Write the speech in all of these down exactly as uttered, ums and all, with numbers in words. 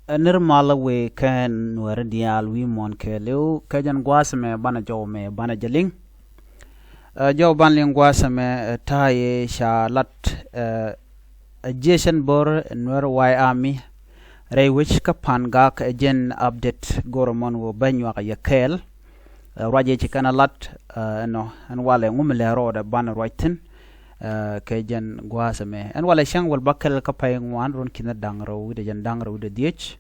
Ɛ nir malä wëë kɛn Nuäri diaal wi̱i̱ muɔ̱ɔ̱n kɛɛliw, kɛ jɛn gua̱a̱th ɛmɛ banɛ jɔw mɛ banɛ jɛ liŋ. Ɛ jɔw banɛ liŋ gua̱a̱th ɛmɛ, ɛ ta̱a̱ yɛ ca lat, ɛ, ɛ Jiecɛn Bo̱r Nuäär White Army rɛy wec kä Pangak, ɛ jɛn update go̱o̱rä mɔn ɣöö bä nyuak yɛ kɛɛl. Ɛ ruac yɛ ci kɛn a lat, ɛ ɛnɔ ɛn walɛ ŋu mi lɛ rɔɔdɛ banɛ ruac thi̱n. Ɛ kɛ jɛn gua̱a̱th ɛmɛ ɛn walɛ cäŋ wäl bäkɛl kä pay ŋuan, ruɔ̱n ki̱n da̱ŋ rɛw wi̱cdɛ jɛn da̱ŋ rɛw wi̱cdɛ dhieec.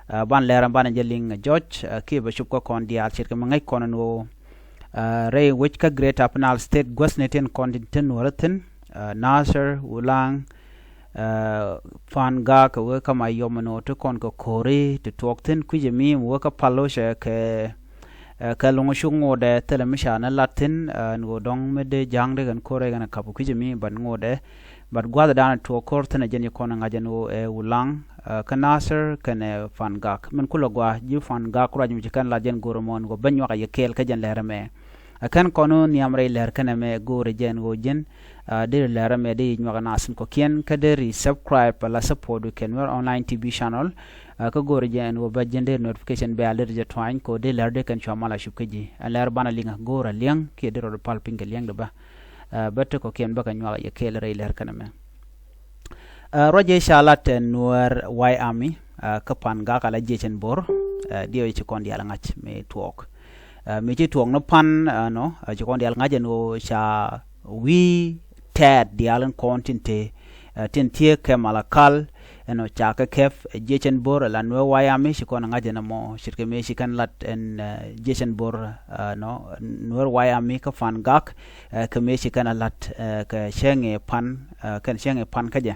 Ɛ ban lɛr ɛn banɛ jɛ liŋ ɛ jɔc, ɛ kiɛ bɛ cop kä kɔn diaal ce̱tkɛ mi ŋäc kɔn ɛn ɣöö, ɛ rɛy wec kä Greater Upper Nile State guäthni tin kɔn tin te Nuäärä thi̱n, ɛ Nasir, Ulaŋ, ɛ Pangak, ɛ wee kä Mayom ɛn ɣöö ti kɔn kɛ ko̱ri ti tuɔɔk thi̱n kui̱c ɛmi, ɛ wee kä Paloc, ɛ kɛ, ɛ kɛ lo̱ŋ cuk ŋotdɛ thilɛ mi ca ni lat thi̱n, ɛ ɛn ɣöö dɔ̱ŋ mi dee ja̱a̱ŋ dee kɛn ko̱r ɛ kɛn ɛ ka̱p kui̱c ɛmi, but ŋotdɛ, but gua̱a̱th ɛ da̱a̱n ɛ tuɔɔk ko̱r thi̱n ɛ jɛn ci kɔn ɛ ŋa̱c ɛn ɣöö ɛ Ulaŋ, ɛ kä Nasir kɛnɛ Pangak. Min kulɛ gɔaa ji̱ Pangak ruac mi ci kɛn lat jɛn go̱o̱rä mɔn ɣöö bä nyuak a yɛ kɛɛl kä jɛn lɛr ɛmɛ. Ɛ kɛn kɔn ɣöö nhiam rɛy lɛr kɛn ɛmɛ go̱o̱rä jɛn ɣöö ji̱n, ɛ deri lɛr ɛmɛ deri nyuak ɛ nath in kɔ̱kiɛn kä deri subscribe ala support wi̱i̱ kɛn Nuer Online T V channel. Ɛ kä go̱o̱rä jɛn ɣöö bä ji̱n deri notification bell deri jɛ tuany kɛ ɣöö deri lɛr deri kɛn cua mal a cup kä ji̱. Ɛn lɛr banɛ liŋ ɛ go̱o̱rä liɛŋ kiɛ deri rɔɔdɛ pal piny kɛ liɛŋdɛ bä. Ɛ bä ti kɔ̱kiɛn bä kɛ nyuak ɛ yɛ kɛɛl rɛy lɛr kɛn ɛmɛ. Ɛ ruac ëë ca lat ɛ Nuäär White Army, ɛ kä Pangak ala Jiecɛn Bo̱r, ɛ diɛw ci kɔn diaal ŋa̱c mi tuɔɔk. Ɛ mi ci tuɔɔk ni pan, ɛ nɔ, ɛ ci kɔn diaal ŋa̱c ɛn ɣöö ca wi̱i̱ tɛɛt diaal in kɔn tin te, ɛ tin thieek kɛ Malakal, ɛnɔ ca kɛ kɛp, ɛ Jiecɛn Bo̱r ala Nuäär White Army ci kɔn ŋa̱c ɛn ɛmɔ ce̱tkɛ mëë ci kɛn lat ɛn, ɛ Jiecɛn Bo̱r, ɛ nɔ, Nuäär White Army kä Pangak, ɛ kɛ mëë ci kɛn a lat, ɛ kɛ cäŋ ëë pan, ɛ kɛn cäŋ ëë pan kä jɛ.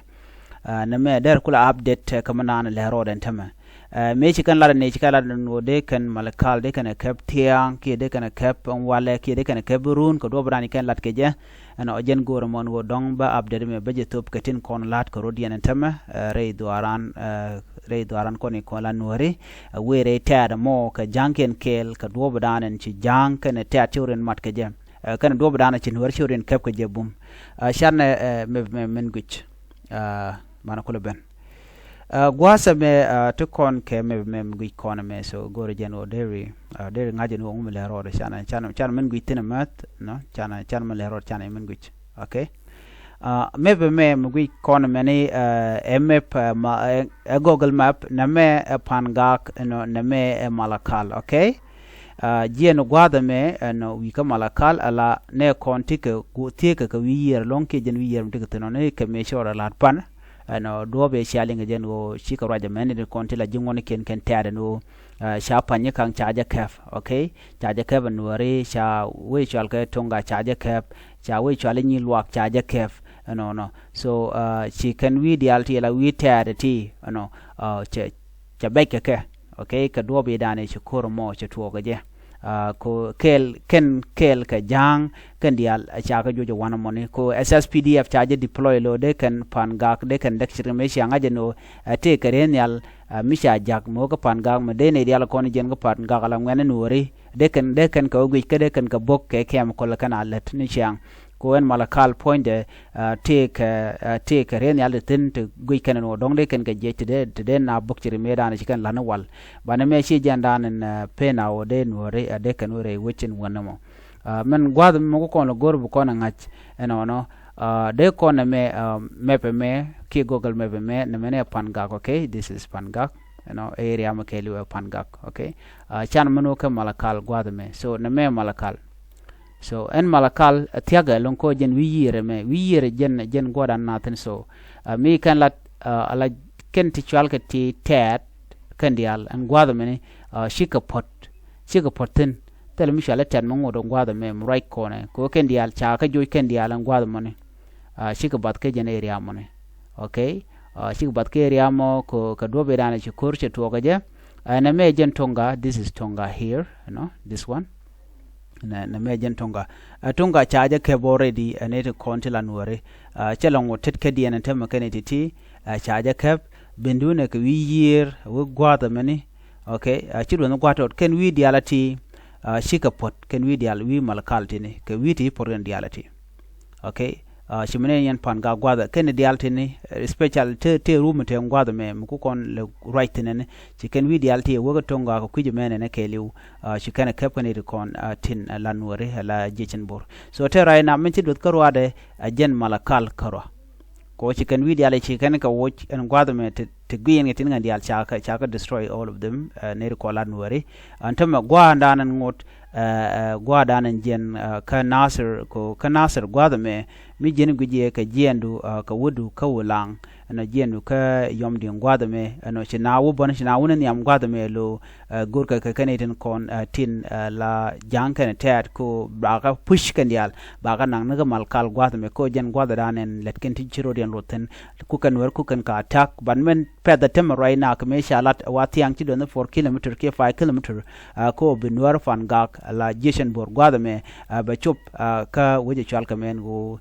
Ɛ nɛmɛ deri kulɛ update, ɛ kɛ mi naan lɛ rɔɔdɛ ɛn tämɛ. Ɛ mëë ci kɛn lat ɛn ëë ci kɛn lat ɛn ɣöö dee kɛn Malakal dee kɛn ɛ kɛp thia̱a̱ŋ kiɛ dee kɛn ɛ kɛp ɛn walɛ kiɛ dee kɛn ɛ kɛp run kɛ duɔ̱ɔ̱p dan ci kɛn lat kɛ jɛ. Ɛnɔ jɛn go̱o̱rä mɔn ɣöö dɔ̱ŋ bä update mɛ bä jɛ thop kɛ tin kɔn la̱t kɛ rɔ̱diɛn ɛn tämɛ, ɛ rɛy dhuaaran, ɛ rɛy dhuaaran kɔn i̱ kɔn la Nuääri, ɛ wëë rɛy tɛ̈t ɛmɔ kɛ ja̱a̱ŋkiɛn kɛɛl kɛ duɔ̱ɔ̱p dan ɛn ci ja̱a̱ŋ kɛnɛ tɛ̈t ci ɣöö riɛn mat kɛ jɛ. Ɛ kɛnɛ duɔ̱ɔ̱p dan ɛn ci Nuääri ci ɣöö riɛn kɛp kɛ jɛ bum. Ɛ canɛ, ɛ mɛ, mɛ, min guic. Ɛ banɛ kulɛ ben. Ɛ gua̱a̱th ɛmɛ, ɛ ti kɔn kɛ mɛ, mɛ, min guic kɔn ɛmɛ, so go̱o̱rä jɛn ɣöö deri, ɛ deri ŋa̱c ɛn ɣöö ŋu mi lɛ rɔɔdɛ canɛ, canɛ, canɛ min guic thi̱n ɛmɛ, nɔ, canɛ, canɛ min lɛ rɔɔdɛ canɛ min guic. Okay. Ɛ map ɛmɛ mi guic kɔn ɛmɛni, ɛ ɛ map, ɛ ma, ɛ, ɛ Google Map, nɛmɛ ɛ Pangak, ɛnɔ, nɛmɛ ɛ Malakal, okay. Ɛ jiɛn gua̱a̱th ɛmɛ, ɛnɔ, wi̱i̱ kä Malakal ala nɛ kɔn ti kɛ gu-, thieekɛ kɛ wi̱i̱ yiër ɛlɔ̱ŋ kiɛ jɛn wi̱i̱ yiër mi ti kɛ thi̱n ɔ ni kɛ mëë cɔɔr ɛ la̱t pan. Ɛnɔ duɔ̱ɔ̱p ëë cia liŋ kɛ jɛn ɣöö cikɛ ruac ɛmɛni ti kɔn ti la ji̱ ŋuɔ̱tnikiɛn kɛn tɛ̈t ɛn ɣöö, ɛ ca Panyikaŋ ca jɛ kɛp, okay. Ca jɛ kɛp ɛ Nuääri, ca wec cɔal kɛ Toŋga ca jɛ kɛp, ca wec cɔal i̱ Nyiluak ca jɛ kɛp, ɛnɔnɔ. So, ɛ ci kɛn wi̱i̱ diaal ti la wi̱i̱ tɛ̈t ti, ɛnɔ, ɛ cɛ, cɛ bɛc kɛ kɛ, okay, kɛ duɔ̱ɔ̱p i̱ dan ëë ci ko̱r ɛmɔ cɛ tuɔɔk kɛ jɛ. Ɛ ko kɛɛl, kɛn kɛɛl kɛ ja̱a̱ŋ kɛn diaal ɛ ca kɛ juɔc ɛ wanɛ mɔni. Ko S S P D F ca jɛ deploy lo̱ dee kɛn Pangak dee kɛn däk ce̱tkɛ mëë cia ŋa̱c ɛn ɣöö ɛ tëëkɛ rɛy nhial, ɛ mi ca ja̱k mi wä kä Pangak mi dee nɛy diaal kɔn jiɛn kä Pangak ala ŋuɛ̈tni Nuääri. Dee kɛn, dee kɛn kɛ wä guic kä dee kɛn kɛ bo̱k kɛ kɛm kɔl kɛn a lät ni ciaŋ. Ko ɛn Malakal puɔ̱nydɛ, ɛ tëëkɛ, ɛ tëëkɛ rɛy nhial ti thi̱n ti guic kɛn ɛn ɣöö dɔ̱ŋ dee kɛn kɛ jiɛc ti dee, ti dee na bo̱k ci ri mëëdan ci kɛn la̱t ni wal. Banɛ mɛ ci jɛn dan ɛn, ɛ pen a ɣöö dee Nuääri, ɛ dee kɛn wä rɛy wec in wän ɛmɔ. Ɛ min gua̱a̱th mi ku kɔn lɛ go̱r bi kɔn ɛ ŋa̱c ɛnɔnɔ. Ɛ dee kɔn ɛmɛ, ɛ map ɛmɛ kiɛ Google Map ɛmɛ, nɛmɛni ɛ Pangak, okay, this is Pangak. Ɛnɔ area mi kɛɛliw ɛ Pangak, okay. Ɛ can min wä kɛ Malakal gua̱a̱th ɛmɛ, so nɛmɛ ɛ Malakal. So ɛn Malakal ɛ thia̱kɛ ɛlɔ̱ŋ kɔ jɛn wi̱i̱ yiër ɛmɛ, wi̱i̱ yiër jɛn, jɛn gua̱a̱th an nath thi̱n. So ɛ mi kɛn lat, ɛ ala kɛn ti cual kɛ ti tɛ̈t kɛn diaal ɛn gua̱a̱th ɛmɛni, ɛ cikɛ puɔ̱t, cikɛ puɔ̱t thi̱n. Thilɛ mi cual i̱ tɛ̈t mi ŋot ɛn gua̱a̱th ɛmɛ mi ruac kɔnɛ. Ko kɛn diaal ca kɛ joc kɛn diaal ɛn gua̱a̱th ɛmɔni. Ɛ cikɛ bath kɛ jɛn area mɔni. Okay. Ɛ cikɛ bath kɛ area mɔ ko kɛ duɔ̱ɔ̱p i̱ dan ɛ ci ko̱r cɛ tuɔɔk kɛ jɛ. Ɛ nɛmɛ jɛn Toŋga, this is Toŋga here, you know, this one. Nɛ, nɛmɛ jɛn Toŋga. Ɛ Toŋga ca jɛ kɛp already, ɛ nɛy ti kɔn ti la Nuääri. Ɛ cɛ lɔŋ wä tet kädiɛn ɛn täämɛ kɛn nɛy ti ti, ɛ ca jɛ kɛp. Bindun ɛ kɛ wi̱i̱ yiër, ɛ wä gua̱a̱th ɛmɛni. Okay, ɛ ci duɔth ni gua̱a̱th tɔt kɛn wi̱i̱ diaal a ti, ɛ cikɛ puɔ̱t, kɛn wi̱i̱ diaal wi̱i̱ Malakal tini, kɛ wi̱i̱ ti puɔ̱t kɛn diaal a ti. Okay. Ci mi nɛn yɛn pan gak gua̱dhɛ kɛn diaal tini, especial te te rum te gua̱dhɛ mɛ mi ku kɔn lɛ ruac thin ɛn. Ci kɛn wi̱i̱ diaal ti wek toŋ gak kui̱c mɛ nɛn kɛɛliw. Ci kɛn kɛp kɛn iti kɔn tin la nuɔri la jiecin bor. So te ruac na min ci duɔth kä ruaadɛ a jɛn Malakal kä rua. Ko ci kɛn wi̱i̱ diaal ci kɛn kɛ woc ɛn gua̱dhɛ mɛ te gui̱i̱n kɛ tin kɛn diaal ca kɛ destroy all of them. Neri kɔ la nuɔri ɛn tämɛ gua̱a̱ dan ɛn ŋot gua̱a̱ dan ɛn jiɛn kä Nasir ko kä Nasir gua̱dhɛ mɛ mi jiɛn guic yɛ kɛ jiɛndu kɛ wädu kä Wulaŋ. Ɛnɔ jiɛndu kä yɔm di̱i̱ŋ gua̱dhɛ mɛ ɛnɔ ci na wä bän ci na wä ni nhiam gua̱dhɛ mɛ lo. Go̱rkɛ kɛ kɛn itin kɔn tin la ja̱a̱ŋ kɛn tɛɛt ko bakä puc kɛn diaal bakä naŋ ni kä Malakal gua̱dhɛ mɛ ko jɛn gua̱dhɛ dan ɛn lɛt kɛn ti ci rot yɛn rot thin. Ku kɛn wär ku kɛn ka attack ban mɛn pɛth a temɛ ruac nak mëë ca lat wa thiaŋ ci duɔth ni four kilometer kiɛ five kilometer. Ko bi nuäär pan gak la jiecɛn bor gua̱dhɛ mɛ bɛ cop kä wecɛ cual kɛ mɛn ɣöö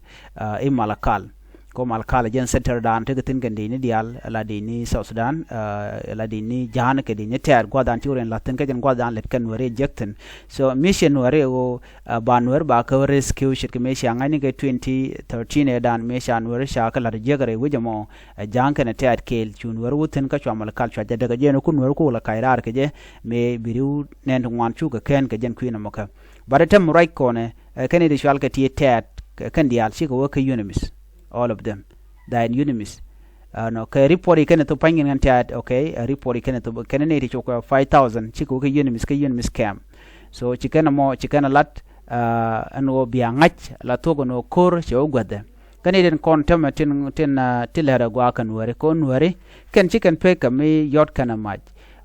i̱ Malakal. Ko Malakal jɛn center dan tekɛ thin kɛn di̱i̱ni diaal la di̱i̱ni South Sudan la di̱i̱ni ja̱a̱n kɛ di̱i̱ni tɛɛt gua̱dhan ti wurɛn la̱thin kä jɛn gua̱dhan lɛt kɛn weri jek thin. So mission weri ɣöö ba nuɛr ba kä rescue ce̱tkɛ mëë cia ŋa̱cni kɛ twenty thirteen ɛ dan mëë ca nuɛr ca kä la̱t jek rɛy wec ɛmɔ. Ja̱a̱n kɛn tɛɛt kɛɛl cu nuɛr wä thin kä cua Malakal cua jɛ däk ɛ jɛn ku nuɛr ku la kac raar kɛ jɛ mëë bi ri̱w nɛn ti ŋuan cukɛ kɛn kɛ jɛn kui̱n ɛmɔ kɛ. But ɛ tɛm ruac kɔnɛ kɛn i̱ ti cual kɛ ti tɛɛt kɛn diaal cikɛ wä kä UNMISS. All of them they are in UNMISS. Ɛnɔ kɛ report i̱ kɛn ɛ thop pa̱ny kɛn kɛn tɛɛt okay report i̱ kɛn ɛ thop kɛn ɛ nɛy ti cok kɛ five thousand cikɛ wä kä UNMISS kä UNMISS camp. So ci kɛn ɛmɔ ci kɛn ɛ lat ɛn ɣöö bia ŋa̱c la thuɔ̱k ɛn ɣöö ko̱r cɛ wä guäthdɛ. Kä ni den kɔn tämɛ tin tin ti lɛr ɛ gua̱a̱ kɛ nuääri kɛ ɣöö nuääri kɛn ci kɛn pek kɛ mi yɔt kɛn ɛ mac.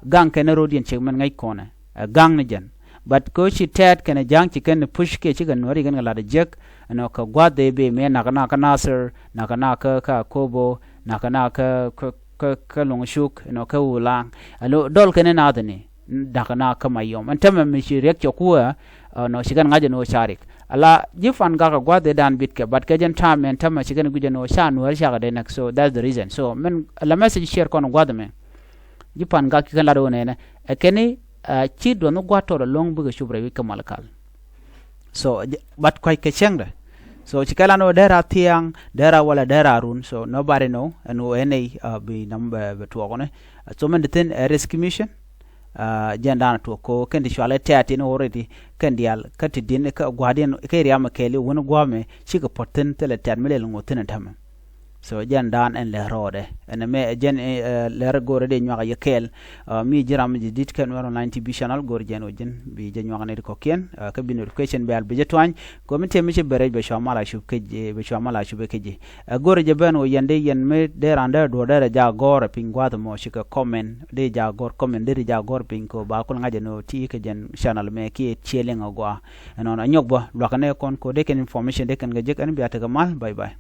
Gaŋ kɛn ɛ ro̱d yɛn ciek mɛn ŋäc kɔnɛ ɛ gaŋ ni jɛn. But kɛ ɣöö ci tɛɛt kɛn ɛ ja̱a̱ŋ ci kɛn ɛ puc kiɛ ci kɛn nuääri kɛn kɛ lat ɛ jiäk. Ɛnɔ kɛ gua̱th dee bee mëë nakä nakä Nasir nakä nakä kä Akobo nakä nakä kä kä kä Luŋ Cuk ɛnɔ kä Wulaŋ. Alo dɔl kɛn ɛ nathini. Da̱k na kä Mayom ɛn tämɛ mi ci riɛk cɛ kuɛ. Nɔ ci kɛn ŋa̱c ɛn ɣöö ca rik ala ji̱ pan gak ɛ gua̱th ëë dan bitkɛ but kɛ jɛn ta̱a̱m ɛn tämɛ ci kɛn guic ɛn ɣöö ca nuäär cakɛ dee näk so that's the reason so min la message share kɔn ɛ gua̱th ɛmɛ. Ji̱ pan gak ci kɛn lat ɣöö nɛnɛ ɛ kɛn i̱ ci duɔth ni gua̱th tɔt ɛlɔ̱ŋ bikɛ cup rɛy wi̱c kä Malakal. So but kua̱c kɛ cäŋdɛ. So ci kɛ lan ɣöö dee ra thia̱a̱ŋ dee ra wala dee ra run so nobody know ɛn ɣöö ɛn nɛy bi nɔm bɛ tuɔɔkni. So mɛn di thi̱n ɛ rescue mission. Jɛn da̱a̱n tuɔk ko kɛn ti cual ɛ tɛ̈t in already kɛn diaal kä ti di̱n kä gua̱diɛn kä riam ɛ kɛɛli wun gua̱a̱mɛ cikɛ puɔ̱t thi̱n thilɛ tɛ̈t mi lɛl ŋo̱ thi̱n ɛ tämɛ. So jɛn da̱a̱n ɛn lɛ rɔɔdɛ ɛn mɛ jɛn lɛr go̱rɛ dee nyuak yɛ kɛɛl. Mi ji̱ ram mi ji̱ di̱t kɛn wɛr online T V channel go̱r jɛn wä ji̱n bi jɛ nyuak ni ti kɔ̱kiɛn kä bi notification bell bi jɛ tuany. Kɔ mi tëë mi ci bɛ rɛc bɛ cua mal a cup kec bɛ cua mal a cup kec. Ɛ go̱r jɛ ben wä yɛn dee yɛn mi dee ran dee duɔ̱r dee rɛ ja gɔ̱r ɛ piny gua̱th mɔ cikɛ comment dee ja gɔ̱r comment dee rɛ ja gɔ̱r piny kɔ ba kul ŋa̱c ɛn wä ti kɛ jɛn channel mɛ kiɛ ciɛ liŋ ɛ gɔaa. Ɛnɔn ɛ nyɔk bä luakä nɛ kɔn kɔ dee kɛn information dee kɛn kɛ jek ɛn bia tekɛ mal bye bye.